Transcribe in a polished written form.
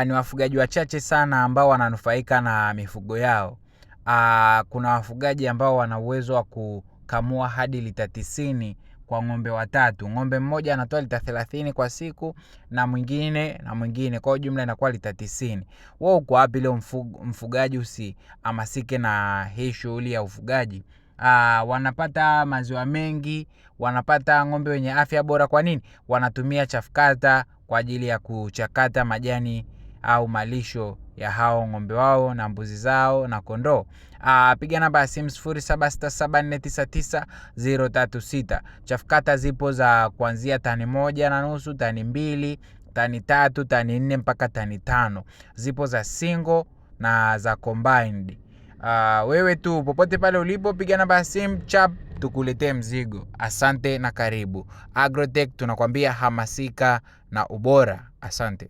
Ni wafugaji wachache sana ambao wananufaika na mifugo yao. Kuna wafugaji ambao wana uwezo wa kukamua hadi lita 90 kwa ng'ombe watatu. Ng'ombe mmoja anatoa lita 30 kwa siku na mwingine na mwingine, kwa jumla inakuwa lita 90. Wewe uko wapi leo mfugaji? Usihamasike na hii shughuli ya ufugaji. Wanapata maziwa mengi, wanapata ng'ombe wenye afya bora. Kwa nini? Wanatumia chafukata kwa ajili ya kuchakata majani au malisho ya hao ng'ombe wao na mbuzi zao na kondoo. Piga namba ya simu 0767499036. Chafukata zipo za kuanzia tani 1.5, tani 2, tani 3, tani 4 mpaka tani 5. Zipo za single na za combined. Wewe tu popote pale ulipo, piga namba ya simu chap, tukuletee mzigo. Asante na karibu. Agrotech tunakwambia hamasika na ubora. Asante.